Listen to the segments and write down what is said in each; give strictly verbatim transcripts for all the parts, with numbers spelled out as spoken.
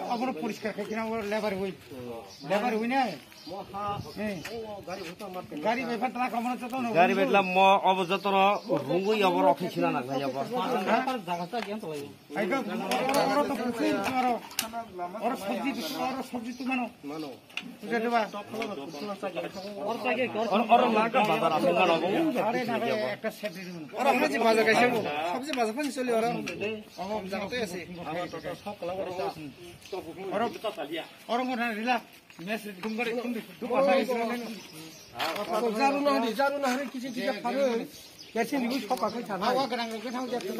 Obono poriskar khai khe obo lebar hui. Lebar hui nai. Gari bai phan tana kamana joto no. Gari bai tla mo obo joto no rungui obo rokhe sina na nai obo. Ai ka oro, oro to putsi oro. Oro sabji, oro sabji tu mano. Mano. Buja deba. Oro, oro na ka bazar asal mano obo. Are na ekta sabji. Oro haji bazar kaisa. Sabji bazar phan choli oro. Obo jaga to ase. Oro, oro mo na rila. Jaru na hari, jaru na hari kisi kisi pharwi. Kesi ni sok pakai sana. Awa gerang gerang jat tu.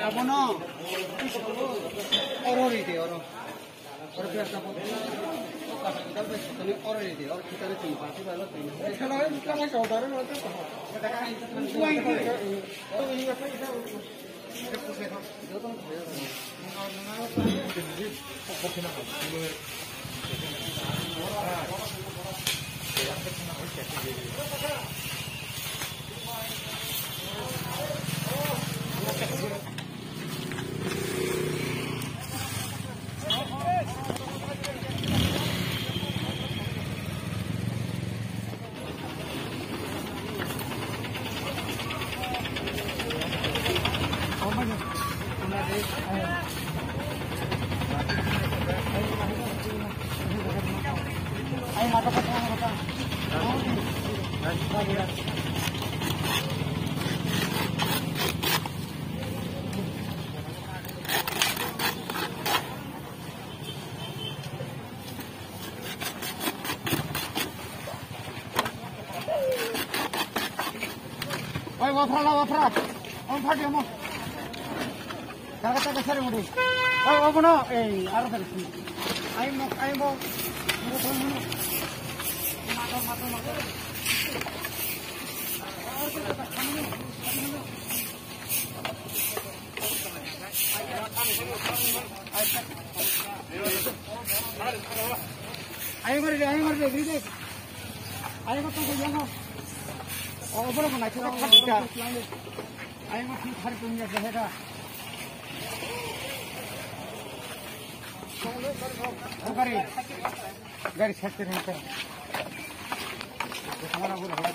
Abono oro ride, oro. Oro biasa bo. Oro ride, oro kitare tini pati balo tini. Oi, wafra la, wafra. Om phadi amo. Jaga taka sari mudi. Oi, obono, ei, aro sari. Ai mo, ai mo. Ayo mari, ayo mari, giri de. Ayo ko to ko yango. O boro ko na ko kha dita. Ayo ko thik thar pun ya jeheda. O gari. Gari sakte rehta. Hamara bol hai.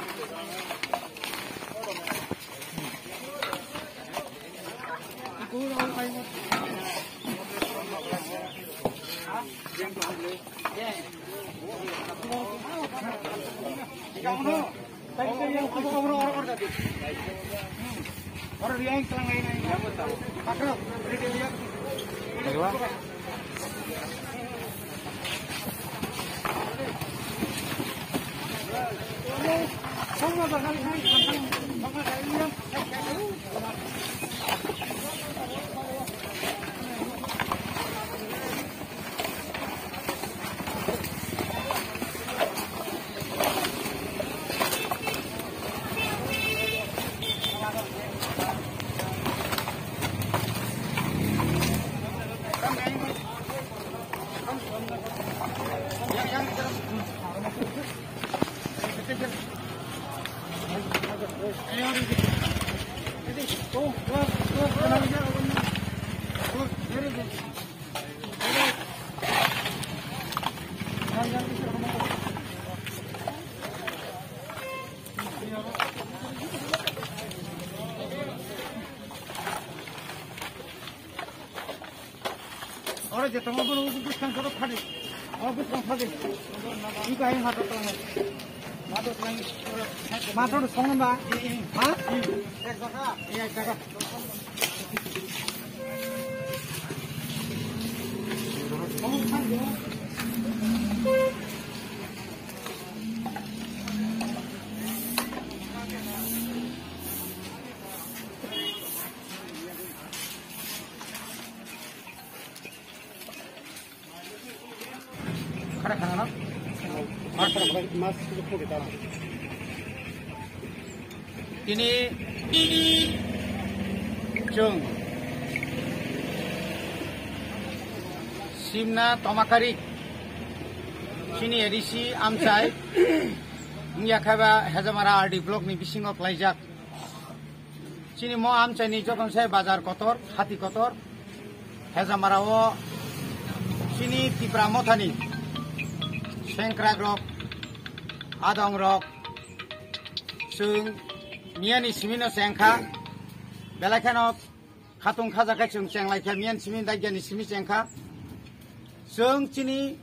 Oro je tongo bono bwskang kotor phadi. O bwskang phadi. Iko ayang mato tongo. Mato tongo. Mato tongo ba? Ha? Ek jaga. Ek jaga. Tini chwng simna tomakari chini A D C amchai wngya khaiba Hejamara R D block ni bisingo klaijak. Chini mo amchaini jotono se bazar kotor, hati kotor, Hejamara o chini Tipra Mothani sengkrak rok, adong rok, chwng miyani simino chengkha, belai kheno khatung khajakhe chwng chenglaikha, miyani simi dagiani simi chengkha. Chwng chini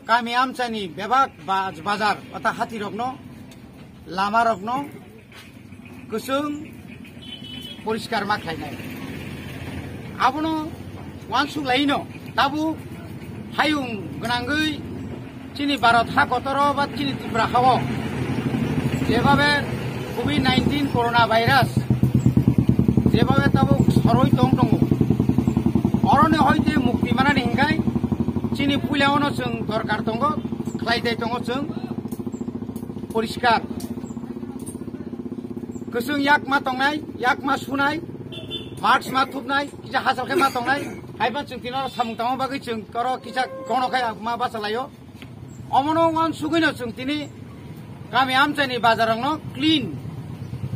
kami amchaini bebak ba-, bazar, ota hatirokno, lamarokno kwchwng poriskar ma khlainai. Abono uansuk laino tabuk hayung gwnangwi chini Bharat ha kotoro ba chini Tripura hao jebhabe covid nineteen corona virus jebhabe tabuk soroi tong tongo, oroni hoite mukti manani hinkhai chini puila ono chwng dorkar tongo, khlai dai tongo chwng poriskar. Kwchwng yak ma tongnai, yak ma sunai, mask ma thupnai, kisa hachal khe ma tongnai, haiba chwng tini oro samung tangma bagwi chwng oro kisa gono khe ma bacha laio. Omono uansugwino chwng tini kami amchaini bazarrokno clean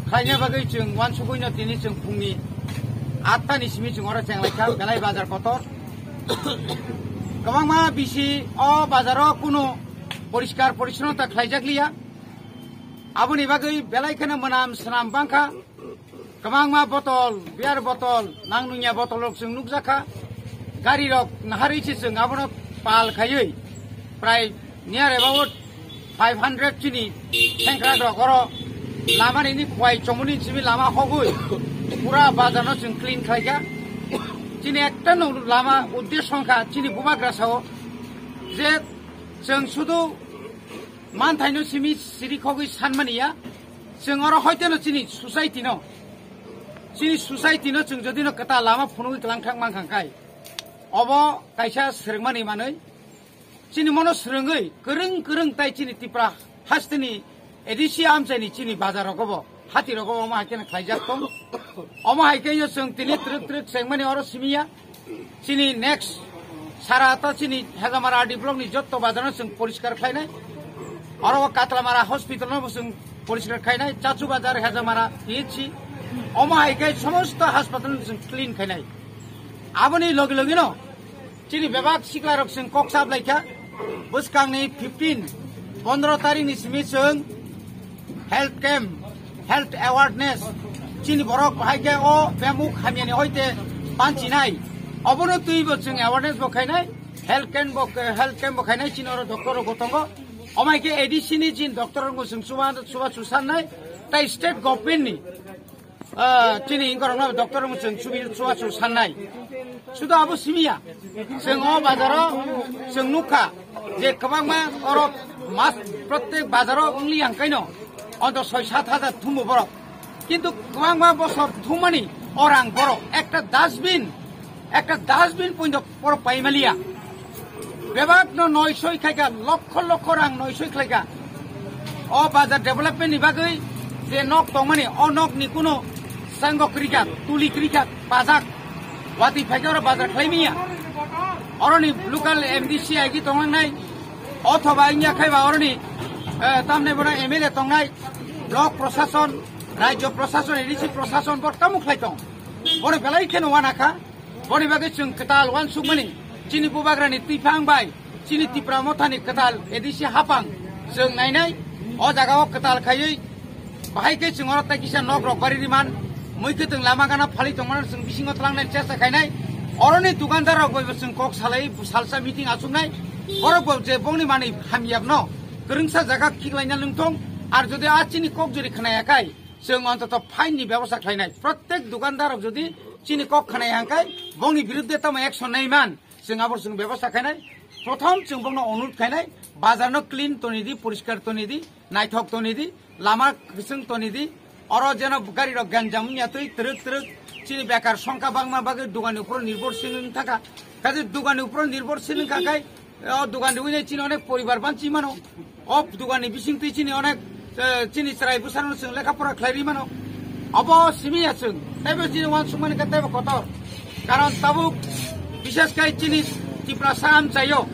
khlaina bagwi chwng uansugwino tini chwng phungni atta ni simi chwng oro chenglaikha, belai bazar kotor. Kwbangma bisi o bazaro kunu poriskar poricchonnota khlaijakliya. Aboni bagwi belai kheno mwnam swnam bangkha. Kwbangma botol, beer botol, nang nungya botol rok chwng nukjakha. Gari rok naharwi se chwng abono pal khaiwi prai near about five hundred chini sengkrak rok oro lamani ni khwai chomoni simi lama hogwi pura bazar no chwng clean khlaikha. Chini ekta no lama uddesho wngkha chini bubagra sao je chwng sudu manthaino simi siri khogwi sanmani ya, chwng oro hoiteno chini society no, chini society no chwng jodi no kwtal lama phunugwi kwlangthak mankha khai, obo kaisa swrwngmani manwi, chini mono swrwngwi kwrwng kwrwng tai chini Tripura hasteni A D C amchaini chini bazar rogobo, hati rogobo omo hai kheno khlaijak tong. Omo hai khe chwng tini twrwk twrwk chengmani oro simi ya. Chini next sara ta chini Hejamara R D block ni jotto bazar no chwng poriskar khlainai. Oro o Katlamara hospital no bo chwng poriskar khlainai, Chachu bazar, Hejamara, P H C. Omo hai khe somosto hospital no chwng clean khlainai. Aboni logi logi no chini bebak sikla rok chwng kok sap laikha. Bwskangni fifteen, pondro tarikh ni simi chwng health camp, health awareness, chini borok hai khe o bemuk hamyani hoite panchinai. Obono twibo chwng awareness bo khainai, health camp bo, health camp bo khainai, chini oro doctor rok bo tongo. Omo hai khe A D C ni chini doctor rok bo chwng chuba, chuba chusannai, tai state government ni, ah, chini inkorokno doctor rok bo chwng chubi, chuba chusannai. Sudo abo simiya. Chwng o bazaro chwng nukha je kwbangma oro mas protek bazaro wngli ang kaino onto soi sat hajar thumo borok. Kintu kwbangma bosor thumani orang borok ekta dustbin, ekta dustbin poindo borok paimaliya. Bebak no noi soi khaika, lokho lokho rang noi soi khlaika. O bazar development ni bagwi je nok tongmani, o nok ni kuno sango krikha, tuli krikha, pajak, watwi phaikhe oro bazar khlai miya. Oroni local M D C aigi tongnai, othoba wngya khaiba oroni, eh, tamni bono M L A tongnai, block prosason, Rajyo Prashason, A D C Prashason bo tamo khlai tong. Bono belai kheno uanakha. Boni bagwi chwng kwtal uansukmani chini bubagrani twiphang bai chini Tipra Mothani kwtal A D C hapang chwng nainai. O jagao kwtal khaiwi bahai khe chwng oro tei kisa nok rok bari riman, mui kwtwng lama gana phali tongmano chwng bisingo tlangnai chesta khainai. Oroni dukandar rok bai bo chwng kok salai salsa meeting achuknai. Borok bo je bongni manwi hamyakno kwrwngsa jaga khiklaina lwngthong. Ar jodi a chini kok jori khnaya khai, chwng ontoto fine ni bebosta khlainai. Prottek dukandar rok jodi chini kok khnaya hangkai, bongni birudde tamo action nai man, chwng abo chwng bebosta khainai. Prothom chwng bongno onurod khainai, bazar no clean toni di, poriskar toni di, naithok toni di, lama kwchwng toni di. Oro jeno gari rok ganjam wngya twi twrwk twrwk chini bekar songkha bangma bagwi dugani uphuru nirbhor sing wng thaka. Kaje dugani uphuru nirbhor sing wngkha khai, o dugan riwi nai chini onek poribar banchi mano. O dugan ni bising twi chini onek, eh, chini chwrai bwsarokno chwng lekha pora khlai ri mano. Abo simi ya chwng. Teibo chini uansukmani khe teibo kotor. Karon tabuk bishes khai chini Tiprasa amchaio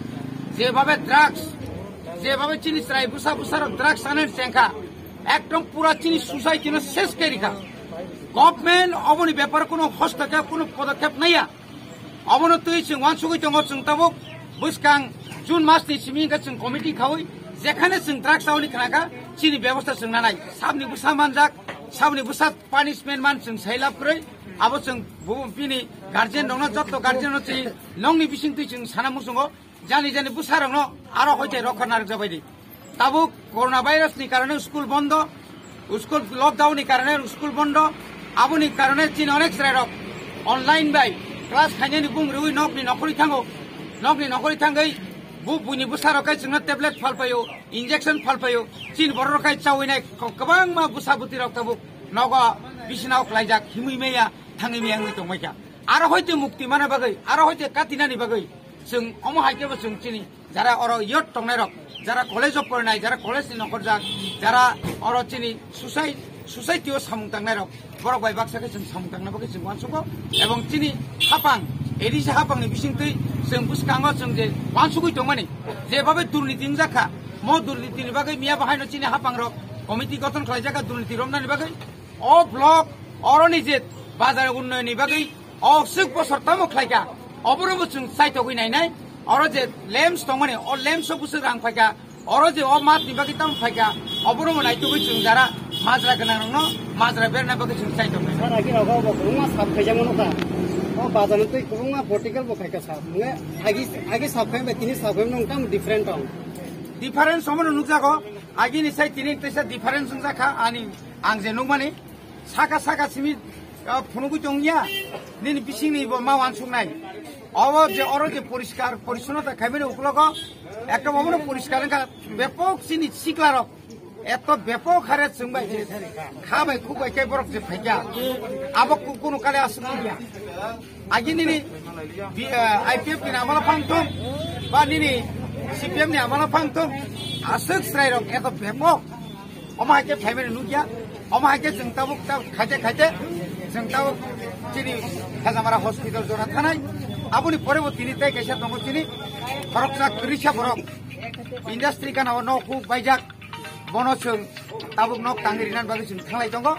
jebabe drugs, jebabe chini chwrai bwsa bwsarok drugs anen chengkha. Ekdom pura chini society no ses khe rikha. Government oboni bepar kuno hostokep, kuno podokep naiya. Obono twi chwng uansugwi tongo, chwng tabuk bwskang June mas ni simi hwnkhe chwng committee khaui jekhane chwng drugs chaui khna kha chini bebosta chwng nanai. Sabni bwsa manjak, sabni bwsa punishment man chwng sai lab kwrwi. Abo chwng bu-, bini guardian rokno, jotto guardian rok chini nokni bising twi chwng sana muchungo. Jani jani bwsa rokno aro hoite rokha narwk jabai di. Tabuk corona virus ni karone school bondo, school lockdown ni karone school bondo, aboni karone chini onek chwrai rok online bai class khainani bung rwi nok ni nokhorwi thango, nok ni nokhorwi thangwi bu buini bwsa rok kai chwngno tablet phalpaio, injection phalpaio, chini borok rok kai chawi nai ko-, kwbangma bwsa bwtwi rok tabuk nogo bisina o klaijak himwi maya thangwi maya wngwi tongbaikha. Aro hoite mukti mana bagwi, aro hoite katinani bagwi chwng omo hai khe bo chwng chini jara oro youth tongnai rok, jara college o porinai, jara college ni nongkhorjak, jara oro chini society, society o samung tangnai rok, borok bai baksa khe chwng samung tangna bagwi chwng uansukgo. Ebong chini hapang, A D C hapang ni bising twi chwng bwskango chwng je uansugwi tongmani, je babe durniti wngjakha, mo durniti ni bagwi miya bahaino chini hapang rok committee gothon khlaijak kha durniti romnani bagwi. O block, oroni je bazar unnayonni bagwi o swk bosor tamo khlaikha, oborokbo chwng chaitogwi nainai. Oro je lamps tongmani, o lamps o bwswk rang phaikha, oro je o mat ni bagwi tamo phaikha, oborokbo naitugwi chwng jara majra gwnang rokno majra berna bagwi chwng chaitoknai. Sir, agi rogo bo kwbangma sap khaijak mano kha. O bazar ni twi kwbangma vertical bo khaikha sir. Mane agi, agi sap khai bai tini sap khai nung tamo different tong. Difference omono nukjago, agi ni sai tini teisa difference wngjakha ani. Ang je nukmani, saka saka simi, ah, phunugwi tongya, nini bisingni bo ma uansuknai. Obo je oro je poriskar, porissonnota khaimani uklogo, ekta obono poriskar wngkha, bepok chini siklarok, eto bepok hare chwngbai je, kha bai khuk bai khe borok je phaikya, abo ku-, kunu kale aswk wngya. Agi nini B-, ah, I P F ni amala phang thung, ba nini C P M ni amala phang thung, aswk chwrairok eto bepok. Omo hai khe phaimani nukya. Omo hai khe chwng tabuk ta khaite khaite chwng tabuk chini Hajamara hospital jora thanai. Aboni pore bo tini tei kaisa tongo chini khoroksa kwrwisa borok industry gana o nok huk baijak. Bono chwng tabuk nok tangwi rinani bagwi chwng thanglai tongo.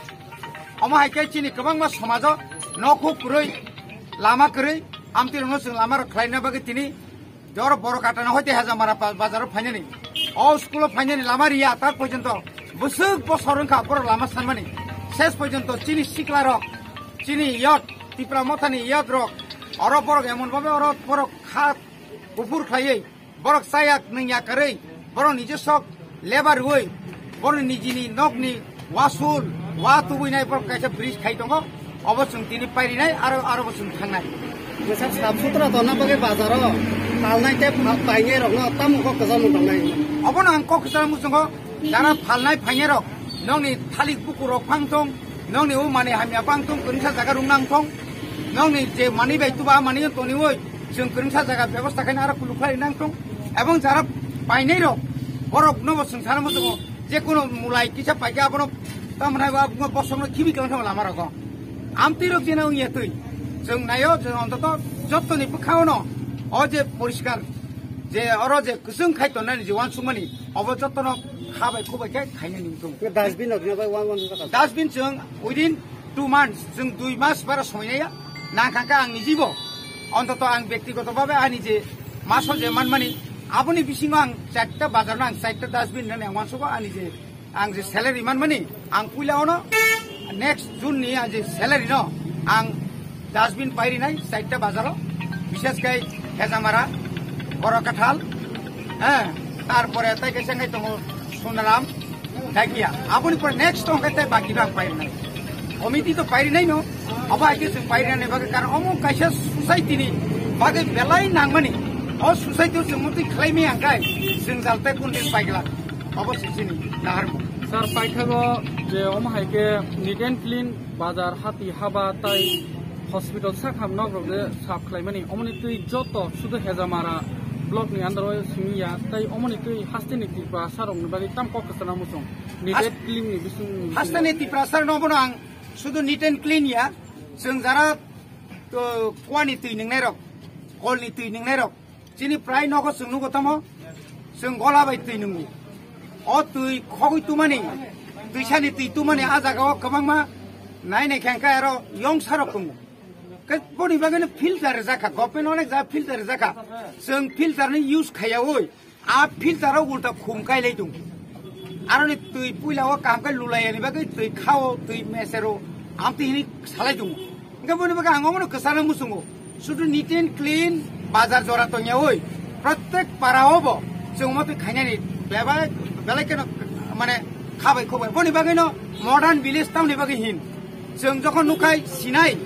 Omo hai khe chini kwbangma somajo nok huk kwrwi, lama kwrwi, amtwi rokno chwng lama rok khlaina bagwi tini Jor borok atana hoite Hajamara pa-, bazaro phainani. O school o phainani lama riya tak porjonto. Bwswk bosor wngkha borok lama sanmani. Ses porjonto chini sikla rok, chini youth, Tipra Mothani youth rok. Oro borok emon babe oro borok kha kuphur khlaiwi, borok chayak nwngya kwrwi, borok nijosok lebar rwui, bono nijini nokni wasul, wa tubui nai borok kaisa bridge khai tongo, obo chwng tini pairinai, aro, aro bo chwng thangnai. Bwsa sap sutra tonna bagwi bazaro palnai tei pha-, painai rokno tamo kok kwchangmung tongnai? Obono ang kok kwchangmung tongo, jara phalnai phainai rok, nokni thalik bukur rok phang thung, nokni o manwi hamya phang thung, kwrwngsa jaga rung nang thung, nokni je manwi bai tuba manwi toniwi, Chwng kwrwngsa jaga bebosta khaina aro kuluk khlai nang thung. Ebong jara painai rok, borok no bo chwng sana muchungo, je kono mulai kisa paikha abono tamni bo bosongno khibi tong thang lama rogo. Amtwi rok jena wngya twi. Chwng nayo je ontoto jottoni bwkhao no o je poriskar je oro je kwchwng khai tonnani je uansukmani obo jottono Khabai khubai khe khaina ning thung. Dustbin rok no bai one one rok. Dustbin chwng within two months, chwng dui mas bara soinaya nang khangkha ang nijibo. Ontoto ang bektigoto bhabe ani je maso je manmani, aboni bisingo ang charta bazar no ang charta dustbin nani ang wansugo ani je ang je salary manmani, ang puila ono next June ni ang je salary no ang dustbin pairinai, charta bazar o, bishes kai Hejamara, Borokathal, eh, tarpore tai kaisa ngai tongo Sunaram, Dakia. Aboni pore next tong kai tai baki bang pairinai. Committee to pairinai no, abo aike chwng pairinai bagwi karon omo kaisa society ni bagwi belai nangmani. O society o chwng mutwi khlai mi ang kai, chwng jal tai kun din paigla. Obo sisini naharmo. Sir, paithago je omo hai khe neat and clean bazar, hati haba tai hospital sakham nok rok de sap khlaimani, omoni twi joto sudu Hejamara block ni under o simi ya, tai omoni twi haste ni Tripura sir rok ni bagwi tam kok kwchana muchung. Neat and clean ni bising. Haste ni Tripura sir no bono ang sudu neat and clean ya, chwng jara to kuani twi nwngnai rok, kol ni twi nwngnai rok, chini prai nogo chwng nugo tamo, chwng gola bai twi nwngo. O twi khogwi tumani, twisani twi tumani a jaga o kwbangma nai nai khe hwnkhe aro yongsa rok tongo. Khe boni bagwi no filter rijak kha, government onek jaga filter rijak kha. Chwng filter ni use khaiyaui, a filter o ulta khum kai lai tongo. Aroni twi puila o kaham khe lulai yani bagwi twi khao, twi mesero, amtwi hini salai tongo. Hwnkhe boni bagwi ang omono kwchana muchungo. Sudu neat and clean bazar jora tongyaui, prottek para o bo chwng omo twi khainani bebak belai kheno mane khabai khobai. Boni bagwi no modern village tamni bagwi hin. Chwng jokhon nukhai sinai,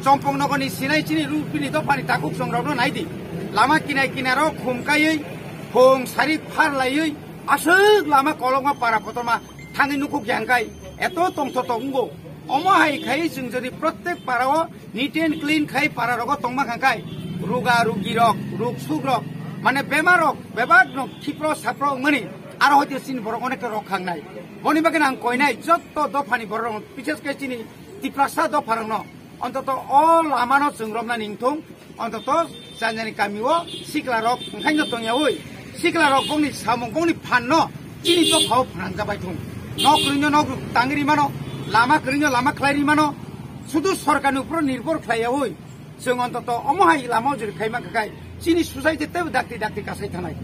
Chompong nogorni sinai chini rupini dophani takhuk chwng rokno naidi. Lama kinai kinaro khum kaiwi, phung sari phar laiwi, aswk lama kolokma para kotorma thangwi nukhuk ya hwnkhe eto tongthotok wngo. Omo hai khai chwng jodi prottek para o neat and clean khai para rogo tongma kha khai ruga rugi rok, ruk suk rok, mane bemar rok, bebak no khipro sapro wngmani aro hoite chini borok onekta rok khangnai. Boni bagwi ang koinai jotto dophani borok rok, bises khe chini Tiprasa dopha rokno ontoto o lamano chwng romna ningthung. Ontoto janjani kami o sikla rok wngkhaino tongyaui, sikla rok bongni samung bongni phan no chini dopha o phanang jabai thung. Nok kwrwino nok tangwi rimano, lama kwrwino lama khlai rimano, sudu sorkarni upro nirbhor khlaiyaui chwng ontoto omo hai lama o jori khaima khakai chini society tebo dakti dakti kasai thanai.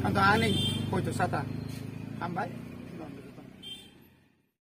Anto ani poito sata. Hambai.